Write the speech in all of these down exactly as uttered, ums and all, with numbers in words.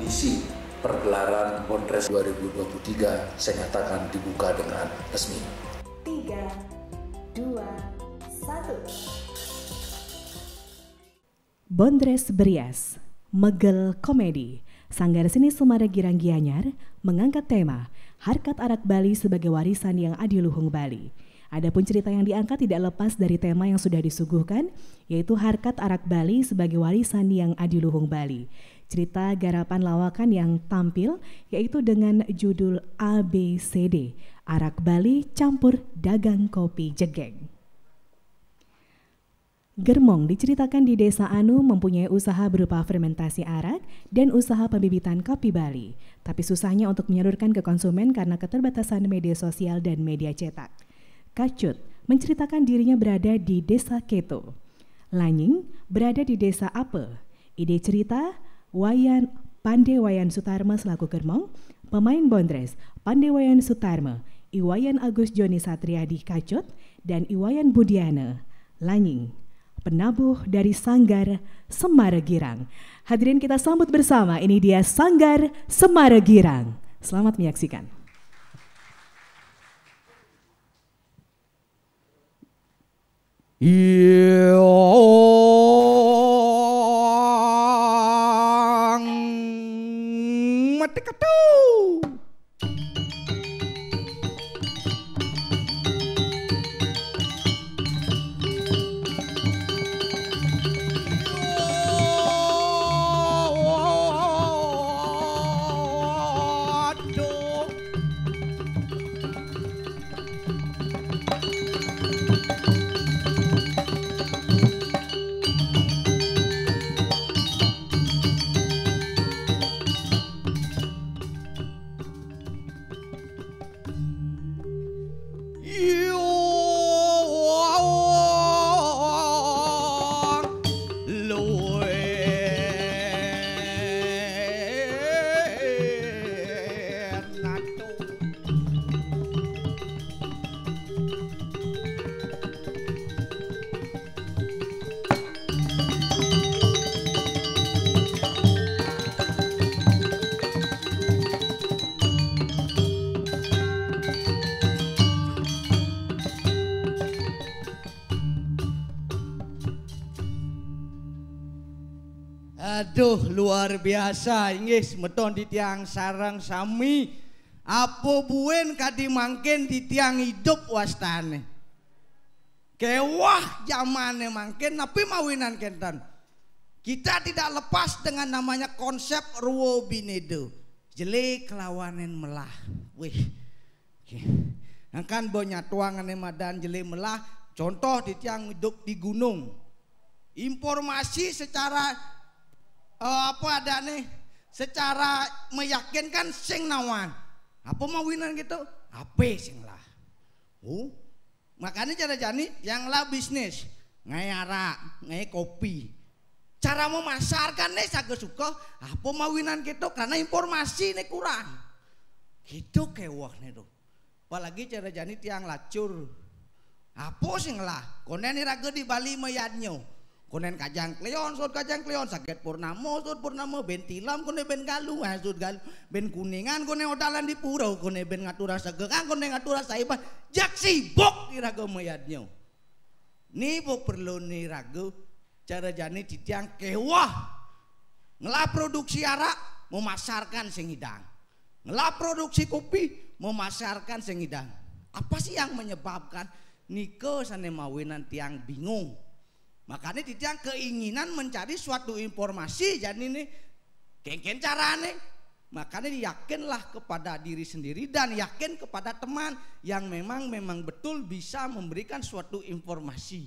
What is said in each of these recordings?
Isi pergelaran Bondres dua ribu dua puluh tiga saya nyatakan dibuka dengan resmi. Tiga, dua, satu. Bondres Berias, Megel Komedi, Sanggar Seni Semara Girang Gianyar mengangkat tema Harkat Arak Bali sebagai warisan yang adiluhung Bali. Adapun cerita yang diangkat tidak lepas dari tema yang sudah disuguhkan, yaitu Harkat Arak Bali sebagai warisan yang adiluhung Bali. Cerita garapan lawakan yang tampil yaitu dengan judul A B C D, Arak Bali Campur Dagang Kopi Jegeng. Germong diceritakan di Desa Anu mempunyai usaha berupa fermentasi arak dan usaha pembibitan kopi Bali. Tapi susahnya untuk menyalurkan ke konsumen karena keterbatasan media sosial dan media cetak. Kacut menceritakan dirinya berada di Desa Keto. Lanying berada di Desa Ape. Ide cerita, Wayan Pande Wayan Sutarma selaku Germong, pemain Bondres, Pande Wayan Sutarma, Iwayan Agus Joni Satriadi Kacut, dan Iwayan Budiana Lanying, penabuh dari Sanggar Semara Girang. Hadirin, kita sambut bersama, ini dia Sanggar Semara Girang. Selamat menyaksikan. Yang mati katu. Aduh, luar biasa inggih semeton titiang sareng sami. Apa buin kadi mangkin titiang idup wastane. Kewah jamane mangkin, napi mawinan kenten. Kita tidak lepas dengan namanya konsep ruwa bineda. Jele kelawanen melah. Wih. Nangkan bo nyatuang ane madan jele melah, contoh titiang idup di gunung. Informasi secara eh, apa adane, secara meyakinkan sing nawang. Apa mawinan gitu? Ape sing lah. Oh, makanya cara jani yang lah bisnis, ngae arak, ngae kopi. Cara memasarkan nih saga suka, apa mawinan gitu, karena informasi nih kurang. Gitu kewah nih tuh. Apalagi cara jani tiang lacur. Apa sing lah? Konen iraga di Bali mayadnya. Konen Kajang Kleon, sud Kajang Kleon, saget Purnama, sud Purnama, ben Tilam, konen ben Galuh, ah, sud Galuh, ben Kuningan, konen odalan di Pura, konen ben ngatura segekan, konen ngatura saiban. Jak sibuk iraga mayadnya. Ni bo perlu ni raga, cara jani titiang kewah. Ngelah produksi arak, memasarkan sing idang. Ngelah produksi kopi, memasarkan sing idang. Apa sih yang menyebabkan nika sane mawinan tiang bingung? Makanya titiang keinginan mencari suatu informasi, jadi ini kengken carane. Makanya yakinlah kepada diri sendiri dan yakin kepada teman yang memang memang betul bisa memberikan suatu informasi.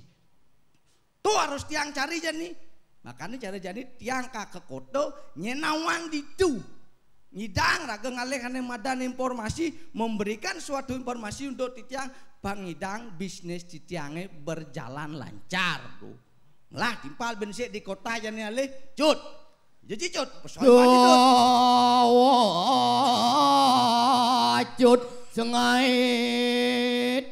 Tuh harus tiang cari jani. Makanya cara jani tiang ka ke kota nyenawang ditu. Ngidang raga ngalih ane madan informasi, memberikan suatu informasi untuk titiang, pangidang bisnis titiange berjalan lancar tuh. Lah timpal bensik di kota jani alih, cut. Jadi cut, pesan balik cut. Cut sengait.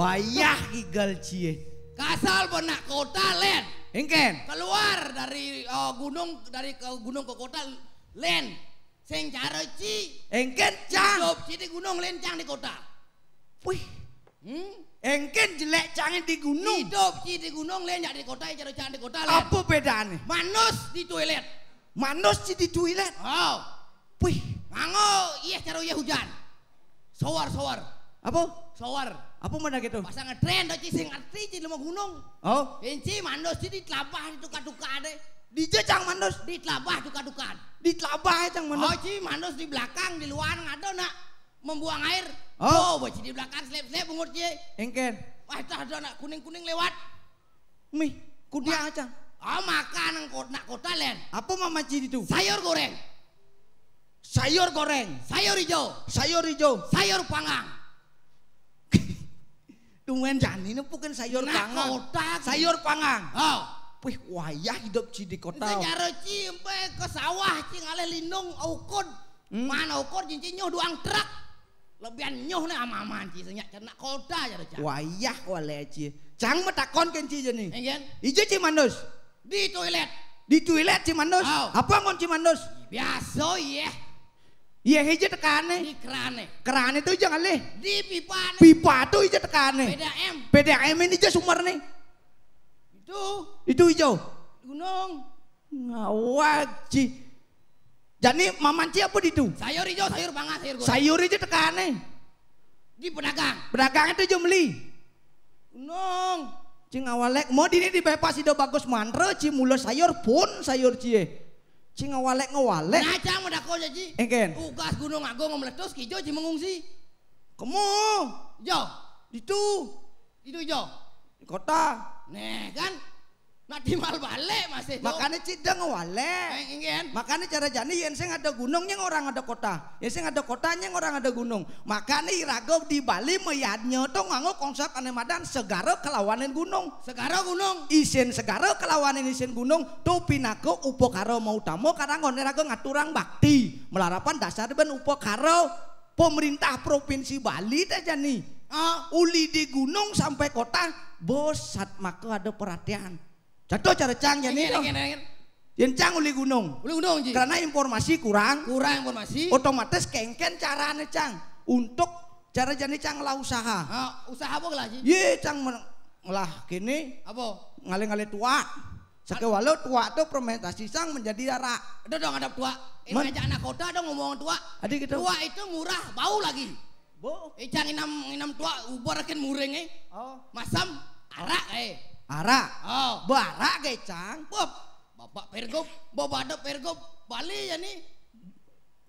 Ayah gigal cie. Kasal benak kota len. Engken. Keluar dari eh, gunung, dari ke gunung ke kota len. Sing cara ci. Engken cang. Hidup ci di gunung len cang di kota. Wih. Hmm? Engken jelek cang di gunung. Hidup ci di gunung len jak di kota, cara cang di kota len. Apa bedanya? Manus di toilet. Manus ci di toilet. Oh. Wih. Nganggo, iya cara iya hujan. Sowar, sowar. Apa? Sowar. Apa mana gitu? Pasang ngetren do ci sing ngerti ci lima gunung. Oh. Inci manus ci di telabah di tuka-tuka deh. Di jejang manus. Di telabah tuka-tuka. Di telabah ya cang manus. Oh, ci manus di belakang, di luar ngado nak membuang air. Oh. Oh, bocil di belakang selep-selep bungut ci. Engken. Wah, itu ada anak kuning-kuning lewat. Mih, kudia Ma- cang. Oh, makan ko- nak kota len. Apa mama ci itu? Sayur goreng. Sayur goreng. Sayur hijau. Sayur hijau. Sayur panggang. Tungguan jani ini bukan sayur nak panggang. Kota. Sayur panggang. Oh. Wih, wayah hidup ci di kota. Sejarah ci empe ke sawah ci ngalih lindung ukud. Hmm. Mana ukur cincin nyuh duang truk. Lebihan nyuh nih ama-aman ci senyak cernak kota aja cang. Wayah wale ci. Cang metakon ken ci jeni. Engken. Ije ci manus. Di toilet. Di toilet ci manus. Oh. Apa ngon ci manus? Biasa iya. Iya ije tekane. Di kerane. Kerane tuh jangan leh. Di pipa nih. Pipa tuh ije tekane. P D A M. P D A M ini ije sumber nih. Itu. Itu ijo. Gunung. Ngawag ci. Jani mamanci apa ditu? Sayur hijau, sayur pangan, sayur goreng. Sayur aja tekane. Di pedagang. Pedagang itu aja beli. Unung. Cing awalek, mau dini di bypass Ido Bagus Mantra, ci mula sayur pun sayur cie. Cing awalek ngawalek. Nah, cang mau dako aja ci. Engken. Tugas Gunung Agung meletus kijo ci mengungsi. Kemo. Jo. Ditu. Itu jo. Di kota. Nih kan. Nak timbal balik masih tuh. Makanya cideng wale. Eh, ingin. Makanya cara jani yen sing ada gunung nyeng orang ada kota. Yen sing ada kota nyeng orang ada gunung. Makanya iraga di Bali meyadnya tuh nganggo konsep ane madan segara kelawanin gunung. Segara gunung. Isin segara kelawanin isin gunung. Tuh pinaka upakara mau utama karang ngone raga ngaturang bakti. Melarapan dasar ben upakara. Pemerintah Provinsi Bali teh jani. Ah. Uli di gunung sampai kota, bosat maka ada perhatian. Contoh cara cang jani. Ingin, dong. Ingin, ingin. Yen cang uli gunung. Uli gunung, Ji. Karena informasi kurang. Kurang informasi. Otomatis kengken carane cang. Untuk cara jani cang lah usaha. Ah, usaha apa lah, Ji? Ye cang men- ngelah kini. Apa? Ngale-ngale tua. Sakewala tua tuh fermentasi sang menjadi arak. Udah dong ada tua. Ini men- aja anak kota dong ngomong tua. Adi gitu. Tua itu murah, bau lagi. Bo. Icang inam inam tua ubar ken muring eh. Oh. Masam arak eh. Arak. Oh. Barak ge cang. Bob. Bapak pergop, bapak ada pergop. Bali ya nih.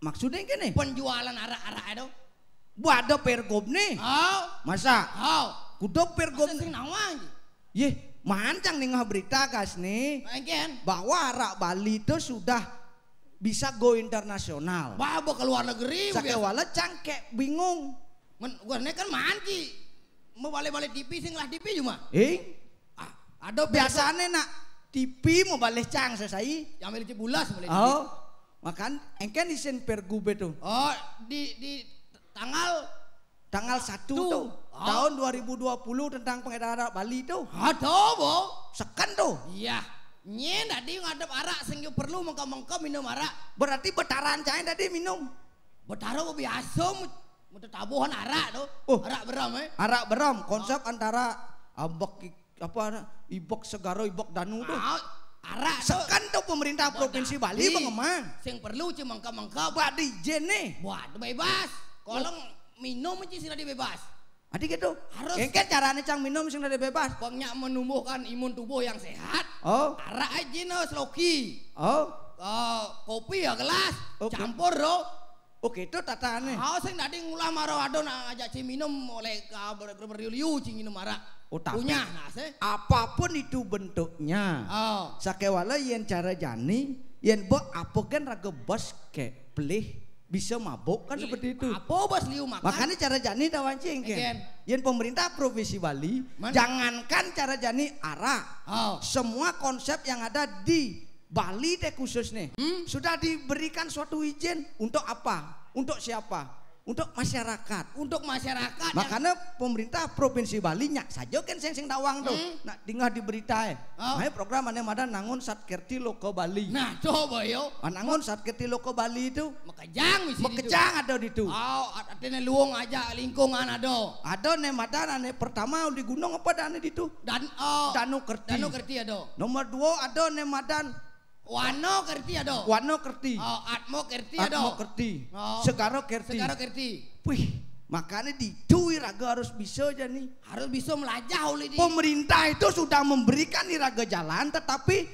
Maksudnya gini. Penjualan arak-arak itu. Bada pergop nih. Oh. Masa? Oh. Kuda pergop. Masa sing nawang. Yeh, mancang nih ngah berita gas nih. Engken. Bahwa arak Bali itu sudah bisa go internasional. Bah, bawa ke luar negeri. Sakewala cangkek bingung. Men, gua nih kan manci. Mau balik-balik T V sing lah T V cuma. Eh? Ah, ada biasanya nak T V mau balik cang sesai. Yang balik bulas balik. Oh. Makan engken isin pergub itu. Oh, di di tanggal tanggal satu tuh. Oh. Tahun dua ribu dua puluh tentang pengedaran Bali tuh. Ada, Bo. Seken tuh. Iya. Nyen tadi ngadep arak sing perlu mengka-mengka minum arak. Berarti betaran cai tadi minum. Betara biasa mut mut tabuhan arak tuh. Oh. Arak beram eh. Arak beram konsep antara ambek apa ibek segara ibek danu tuh. Ah, arak tuh. Seken tuh pemerintah provinsi Bali pengemang. Sing perlu cuma mengka-mengka. Badi jene. Buat bebas. Kalau minum aja sih tadi bebas. Adi gitu. Harus. Engke carane cang minum sing ada bebas. Pengnya menumbuhkan imun tubuh yang sehat. Oh. Arak aja no sloki. Oh. Eh, kopi ya gelas. Oke. Campur do. Oke itu tatane. Hau sing tadi ngulah maro ado nak ngajak ci minum oleh ka ber- ber- berliu-liu ci minum arak. Oh, tapi punya nah se. Apapun itu bentuknya. Oh. Sakewala yen cara jani, yen bo apa gen raga bos ke pelih bisa mabuk kan seperti itu. Apa bos liu makan? Makanya cara jani dawan cingken. Yen pemerintah provinsi Bali, jangankan cara jani arak, oh. Semua konsep yang ada di Bali deh khusus nih, hmm? Sudah diberikan suatu izin untuk apa? Untuk siapa? Untuk masyarakat. Untuk masyarakat. Makanya pemerintah Provinsi Bali nyak saja kan sing sing tawang tuh. Hmm. Nak tinggal di berita eh. Oh. Nah, program ane madan nangun Satkerti Loka Bali. Nah, coba yo. Ah, nangun Satkerti Loka Bali itu. Makejang misi ditu. Makejang ada ditu. Oh, artinya luung aja lingkungan ada. Ada ne madan ane pertama di gunung apa dane ditu? Dan oh, Danu Kerti. Danu Kerti ada. Nomor dua ada ne madan Wano Kerti ada. Wano Kerti. Oh, Atmo Kerti ada. Atmo Kerti. Oh. Segara Kerti. Segara Kerti. Wih, makanya ditu iraga harus bisa jani. Harus bisa melajah oleh di. Pemerintah itu sudah memberikan iraga jalan, tetapi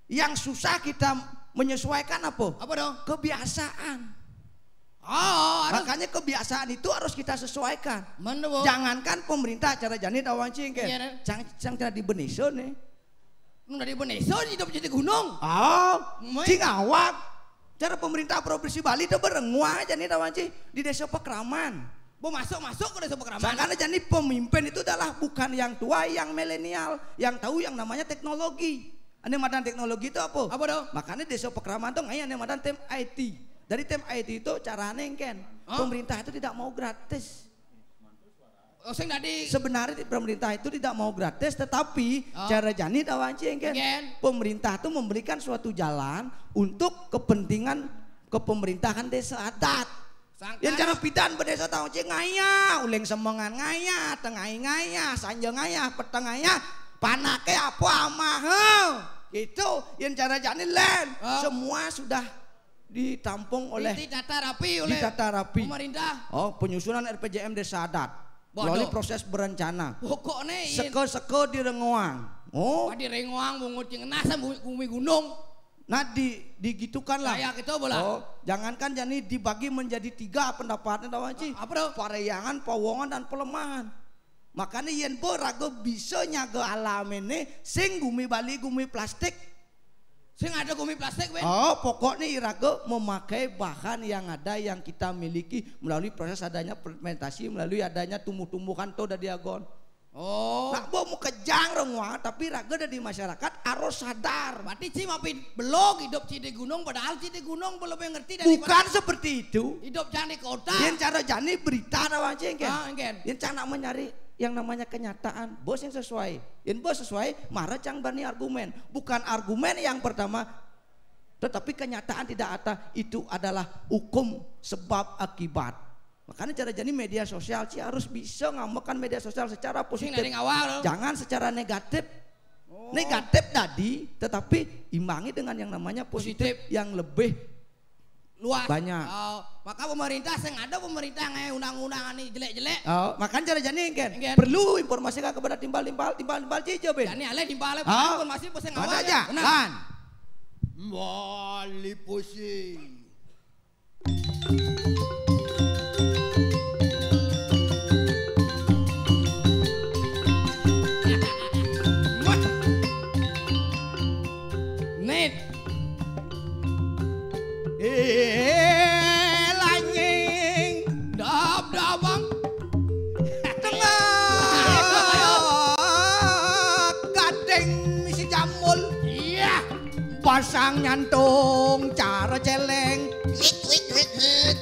yang susah kita menyesuaikan apa? Apa dong? Kebiasaan. Oh, harus. Makanya kebiasaan itu harus kita sesuaikan. Mana, Bu? Jangankan pemerintah cara jani tawang cingke. Iya, deh. Cang cang cara di Beneso nih. Mun dari Beneso hidup jadi gunung. Oh, cing awak. Cara pemerintah Provinsi Bali itu berengwah aja nih tawang cing di desa Pekraman. Bo masuk masuk ke desa Pekraman. Makanya jadi pemimpin itu adalah bukan yang tua, yang milenial, yang tahu yang namanya teknologi. Ane madan teknologi itu apa? Apa dong? Makanya desa Pekraman tuh ngai ane madan tim I T. Dari tim I T itu carane engken. Hah? Pemerintah itu tidak mau gratis. Oh, sing tadi. Sebenarnya pemerintah itu tidak mau gratis, tetapi oh. Cara jani tawang cing kan. Pemerintah itu memberikan suatu jalan untuk kepentingan kepemerintahan desa adat. Sangkan. Yang cara pidan berdesa tawang cing ngaya, uleng semengan ngaya, tengai ngaya, sanja ngaya, peteng ngaya, panake apa amah. Gitu, yang cara jani len. Oh. Semua sudah ditampung oleh ditata rapi oleh ditata rapi. Pemerintah. Oh, penyusunan R P J M desa adat. Waduh. Melalui proses berencana. Pokoknya seke-seke di Rengoang. Oh. Wah, di Rengoang bungut cing nasa bumi gunung. Nah, di digitukanlah. Kayak gitu bola. Oh, jangankan jadi dibagi menjadi tiga pendapatnya tawang cing. Apa tuh? Pareangan, pawongan dan pelemahan. Makanya yen bo raga bisa nyaga alam ini sing gumi Bali gumi plastik. Sing ada gumi plastik, Ben? Oh, pokoknya iraga memakai bahan yang ada yang kita miliki melalui proses adanya fermentasi, melalui adanya tumbuh-tumbuhan to dadi agon. Oh. Nak bo mukejang rengwa, tapi raga dari masyarakat harus sadar. Berarti ci mapi belog hidup ci di gunung, padahal ci di gunung belum ngerti dari. Bukan seperti itu. Hidup jangan di kota. Yang cara jani berita ada wancing kan? Ah, engken. Yang cara mencari yang namanya kenyataan, bos yang sesuai. Yang bos sesuai, marah cang bani argumen. Bukan argumen yang pertama, tetapi kenyataan tidak ada. Itu adalah hukum sebab akibat. Makanya cara jadi media sosial sih harus bisa ngambekan media sosial secara positif. Jangan secara negatif. Oh. Negatif tadi, tetapi imbangi dengan yang namanya positif, positif yang lebih luas. Banyak. Oh, maka pemerintah sing ada pemerintah ngai undang-undang ini jelek-jelek. Oh, makanya cara jani kan perlu informasi kepada timbal-timbal timbal-timbal cijo ben. Jani alih timbal informasi sing awal aja. Benar. Lan. Bali pusing. Nit. Eh, lanying. Dap, dap, Bang. Tengah. Gading misi jamul. Iya. Pasang nyantung cara celeng. Wit, wit, wit, wit.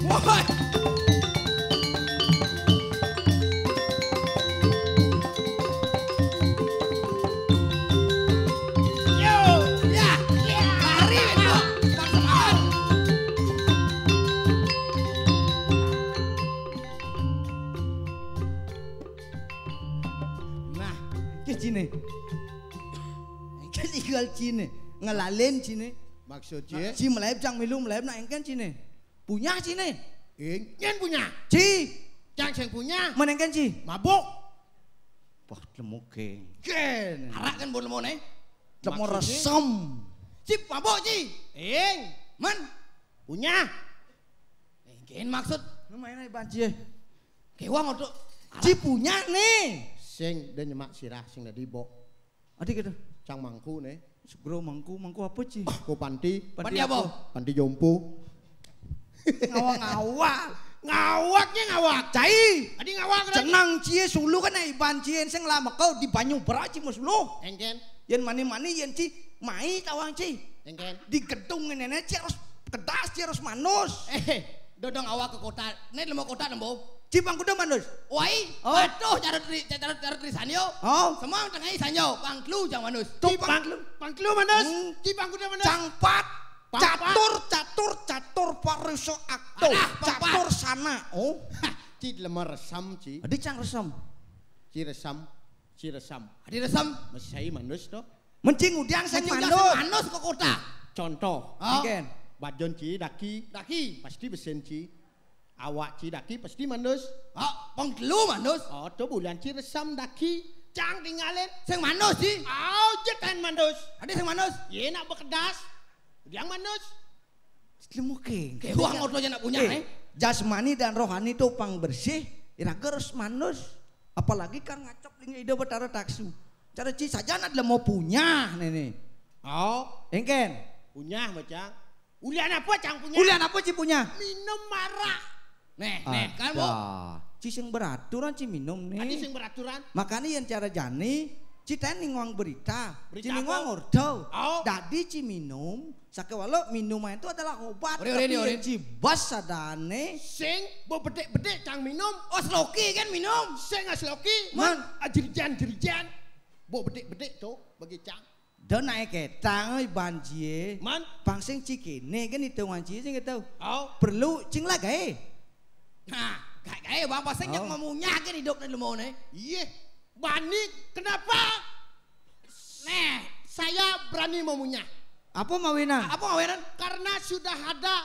Wah. Yo, ya, ya. Lari, Wito. Bang Semangat. Nah, ke sini. Engken tinggal cine, ngelalen cine. Maksud ci? Ci melaib cang milu melaib nak engken cine. Punya cine. Engken punya. Ci. Cang sing punya. Men engken ci. Mabuk. Wah, lemu geng. Ken. Arak kan bon lemu ne. Lemu resem. Ci mabuk ci. Eng. Men. Punya. Engken maksud. Lumayan aja banci. Kewang otuk. Ci punya nih. Sing dan nyemak sirah sing dadi bok. Adi gitu. Cang mangku ne. Segro mangku, mangku apa ci? Ko panti. Panti apa? Panti jompo. Ngawak-ngawak. Ngawaknya ngawak. Cai. Adi ngawak. Cenang cie sulu kan iban cien sing lama kau di banyu berat ci mus lu. Engken. Yen mani-mani yen ci mai tawang ci. Engken. Di gedung nenek ci harus kedas ci harus manus. Eh. Dodong awak ke kota. Né lemo kota lembo. Ci pang kuda manus. Wai, Oh. Patuh cara tri cara cara tri sanyo. Oh. Semang tengah sanyo, pang telu jang manus. Tuh Ci pang pang telu. Pang telu manus. Hmm. Ci pang kuda manus. Cang pat. Pang pat. Catur, catur, catur parusa akto. Alah, pang pat. Catur sana. Oh. Hah, ci lemo resam ci. Adi cang resam. Ci resam, ci resam. Adi resam. Mesai manus to. Mencing udiang sing Mencing udiang manus. Sing manus ke kota. Contoh. Oh. Iken. Bajon ci daki. Daki. Pasti besen ci. Awak ci daki pasti manus. Ah, pang telu manus. Oh, to bulan ci resam daki. Cang tinggalin. Sing manus ci. Oh, jekan manus. Adi sing manus. Ye nak bekedas. Udiang manus. Lemu keng. Kewang oto je nak punya, eh, eh. Jasmani dan rohani to pang bersih, iraga harus manus. Apalagi kan ngacok dengan Ida Betara Taksu. Cara ci saja nak lemo punya né né. Oh. Engken. Punya macam. Ulian apa cang punya? Ulian apa ci punya? Minum marak. Né, né, kan, Bu? Ada. Ci sing beraturan ci minum né. Adi sing beraturan. Makanya yang cara jani, ci ten ningwang berita, Berita ci ningwang apa? Ordo. Oh. Dadi ci minum, sakewala minuman itu adalah obat. Ori, ori, tapi ori, ori. Yang ci bas sadane. Sing bebedik-bedik cang minum. Oh, sloki kan minum. Sing sloki. Man. Man, ajerijan-jerijan. Bebedik-bedik to bagi cang. Da nae ketang banjie. Man. Pang sing ci kene kan itungan ci sing itu. Au. Perlu cing lah gae. Nah, gae, gae bang pasang yang Oh. Memunyah kan hidup di lemone. Iye. Bani, kenapa? Nah, saya berani memunyah. Apa mawinan? Apa mawinan? Karena sudah ada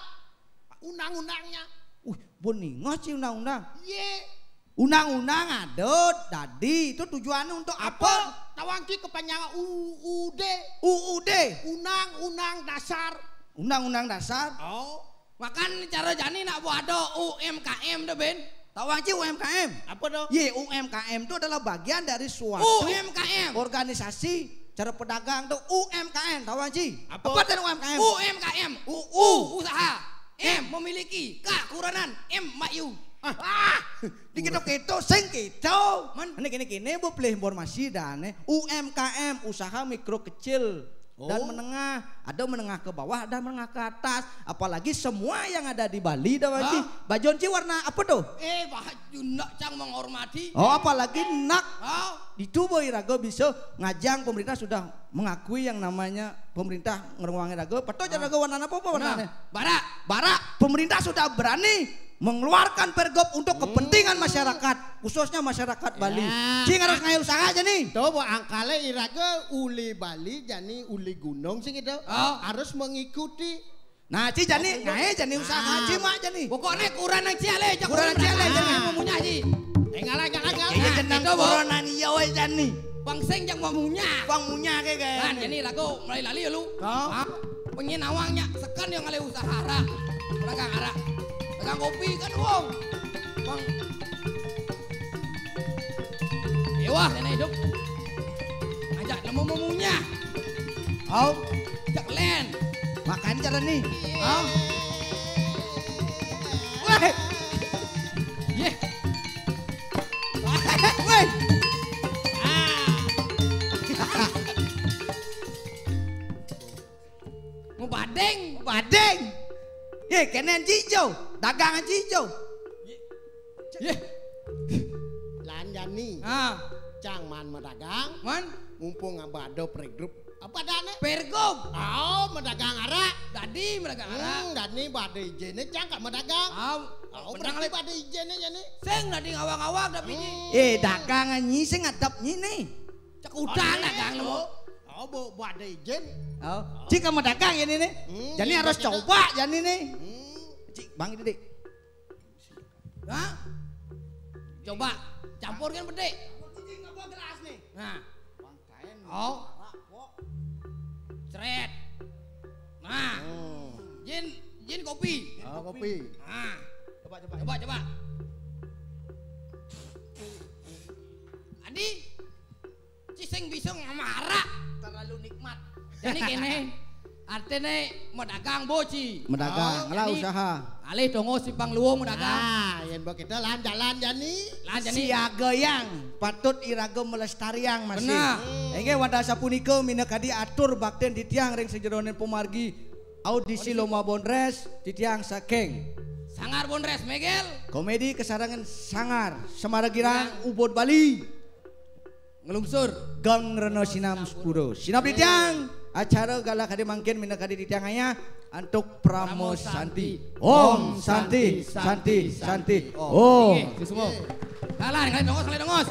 undang-undangnya. Wih, bon ningah ci undang-undang. Iye. Undang-undang ada, dadi itu tujuannya untuk apa? Apa? Tawang ci kepanjangan U U D. U U D. Undang-undang dasar. Undang-undang dasar. Oh. Makan cara jani nak buat ada U M K M tu, Ben. Tawang ci U M K M. Apa tu? Ye, U M K M tu adalah bagian dari suatu U M K M. Organisasi cara pedagang tu U M K M. Tawang ci. Apa? Apa tu U M K M? U M K M. U, U. U, usaha. M, memiliki. K, kuranan. M, Mbak Yu. Ah, ah. Di kita-kita, sing kita. Man. Ini kini-kini bu pilih informasi dan eh, U M K M, usaha mikro kecil dan Oh. Menengah. Ada menengah ke bawah, ada menengah ke atas. Apalagi semua yang ada di Bali, dah Bang Ci. Hah? Baju Ci warna apa tu? Eh, baju nak cang menghormati. Oh, apalagi nak. Hah? Itu boy raga bisa ngajang pemerintah sudah mengakui yang namanya pemerintah ngeruangin raga. Betul aja Ah. Raga warna apa, apa warnanya? Nah, barak. Barak. Pemerintah sudah berani mengeluarkan pergub untuk Hmm. Kepentingan masyarakat, khususnya masyarakat Bali. Ya. Cing harus ngai usaha aja nih. Tuh, bu angkale iraga uli Bali jani uli gunung sing itu Oh. Harus mengikuti. Nah, ci jani Oke, ngai jani usaha Ah. Ci mak jani. Pokoknya kurang nang ciale, cak Kurang kurang ciale, berapa. Jani. Mau munyah, Ci. Eh, ngalah, ngalah, ngalah. Iya, Nah, jenang itu, Bu. Corona ni iya wae jani. Bang Seng jang mau munyah. Bang munyah ke kayak Nah, ini. Jani lagu mulai lali ya lu. Oh. Ah, pengen awangnya sekan yang ngalih usaha arak. Dagang arak. Dagang kopi kan wong. Bang. Ewah, nenek hidup. Ajak nemu mau munyah. Oh. Cek len. Makan cara nih. Oh. Weh. Ye. Weh. Ah. Mau badeng. Badeng. Ye, kenen cijo. Dagangan cijo. Ye. Lan jani. Ah. Cang man madagang. Man? Mumpung abado pergrup. Apa dane? Pergub. Oh, madagang arak. Dadi madagang arak. Hmm, dani bade ijene cang kak madagang. Ah, Oh, bener berarti kali. Bade ijene jani. Sing dadi ngawang-ngawang tapi ni. Hmm. Eh, dagangan nyi sing ngadep nyi nih. Cek udang Oh, dagang ini. Lo. Oh, bu, bade ijen. Oh, cik sama dagang ya nih nih. Hmm, Jani iya, harus kita coba jani nih. Hmm. Cik, Bang ini, Dik. Hah? Coba campur kan bedik. Nah. Oh. Cret. Nah. Oh. Jin, jin kopi. Oh, kopi. Nah. Coba, coba. Coba, coba. Adi, ci sing bisa ngamara. Terlalu nikmat. Jadi kene, artine medagang boci. Medagang, Oh, lah jadi usaha. Alih dongo simpang luwung medagang. Ah, yen begitu lan jalan jani. Lan jani. Siaga yang patut iraga melestariang masih. Benar. Inggih wadah sapunika minakadi atur baktin titiang ring sejeroning pamargi audisi Audisi. Lomba Bondres titiang saking Sanggar Bondres Megel. Komedi kesarangan Sanggar Semara Girang Ubud Bali. Ngelungsur. Gang Reno Sinam Sepuro. Sinap titiang, acara galah kadi mangkin minangka titiang ayah antuk Paramo Santi. Om Santi, Santi, Santi. Om. Nggih, suksma. Galah, ngalih dongos, ngalih dongos.